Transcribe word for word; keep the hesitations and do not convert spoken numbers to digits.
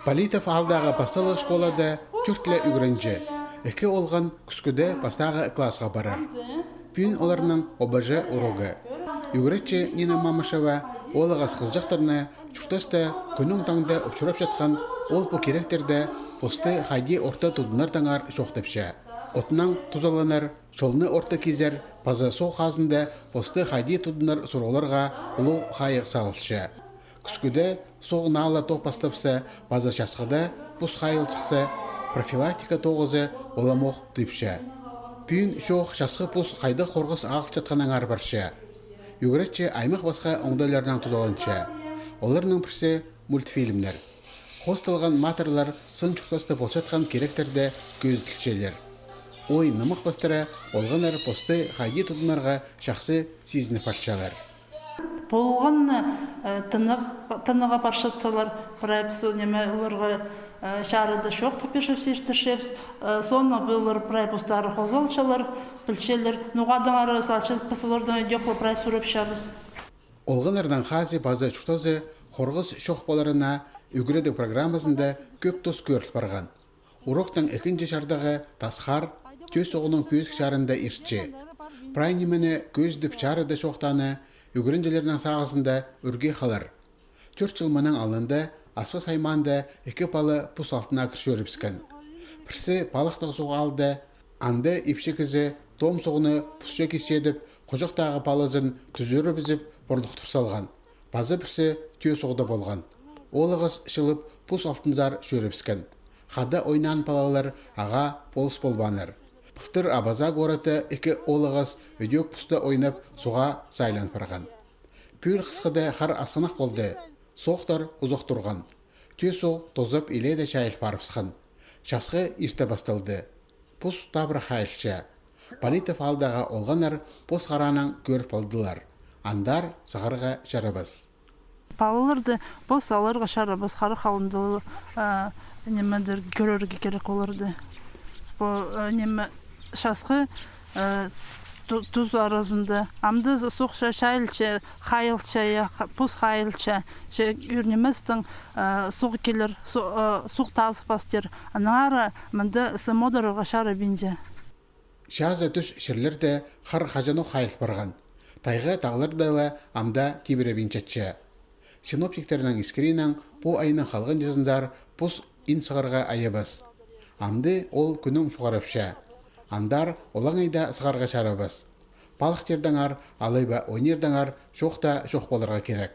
Политов аалдағы пасталығ школада тӧрт ле ӱгренҷі. Ікі олған кӱскӱде пастағы класха парар. Пӱӱн оларның ОБЖ урогы. Ӱгретчі Нина Мамышева оолағас хызыҷахтарны чуртаста кӱннің таңда учурапчатхан ол-пу киректерде посты хайди орта тудыннартаңар чоохтапча. Отнаң тузаланар, чолны орта кизер паза суғ хазында посты хайди тудыннар сурығларға улуғ хайығ салылча. Кӱскӱде суғ наа ла тоғ пастапса паза часхыда пус хайыл сыхса, профилактика тоғызы оламох тыыпча. Пӱӱн чоох часхы пус хайдағ хорғыс ағылчатханнаңар парча. Ӱгретчі аймах-пасха оңдайларнаң тузаланча. Оларның пірсі — мультфильмнер. Хоосталған матырлар сын чуртаста полчатхан киректерде кӧзіділчелер. Ой нымах пастыра олғаннар посты хайди тудынарға чахсы сизініп алчалар. Полған, э, тынағ-, тынағға парчатсалар, прай піс ол ниме оларға, э, чарыда чоохтап пирчебіс, иртірчебіс, э, соонда олар прай постары хозалчалар, пілчелер, ноға адаңар салча, піс олардаң идӧк ла прай сурапчабыс. Олғаннарның хазы паза чуртазы хорғыс чоох поларына ӱгредіг программазында кӧп тус кӧріл парған. Уроктың ікінҷі чардағы тасхар тӧс оғның пӧзік чарында иртче. Прай нимені кӧзідіп чарыда чоохтааны ӱгренҷілернің сағызында ӱрге халар. Тӧрт чыл мының алнында Асхыс аймаанда ікі пала пус алтына кір чӧрібіскен. Пірсі палыхтығ суғ аалда, анда ипчі кізі том суғны пусча кисчедіп, хучахтағы палазын тӱзірібізіп, парлахтыр салған. Паза пірсі тӧс оғда полған. Оолағас чылып, пус алтынзар чӧрібіскен. Хада ойнаан палалар ағаа полыс полбааннар. Пылтыр Абаза городта ікі оолағас ідӧк пуста ойнап, суға сайлан парған. Пӱӱл хысхыда хар асхынах полды. Соохтар узах турған. Тӧс суғ тозап илееде чайыл парыбысхан. Часхы ирте пасталды. Пус табырах хайылча. Политов аалдағы олғаннар пос хараанаң кӧріп алдылар. Андар сығарға чарабас. Палаларды пос аларға чарабас, харах алнында, а, нимедір кӧрерге кирек оларды. Пу, а, ниме, часхы, а, ту-, тус аразында. Амды суғ ча-, чайылча, хайылча, я, ха-, пус хайылча. Че ӱр ниместең, а, суғ килер, су-, а, суғ тазып пастир. Аннаңар мында сым одырарға чарабинча. Чазы тӱс чирлерде хар хаҷанох хайыл парған. Тайға тағларда ла амды тибіребинчетче. Синоптиктернің искірінең, пу айның халғанҷызынзар пус ин сығарға айабас. Амды ол кӱннің чуғарапча. Андар олаңай даа сығарға чарабас. Палыхтирдаңар алай ба ойнирдаңар чоохта чох поларға кирек.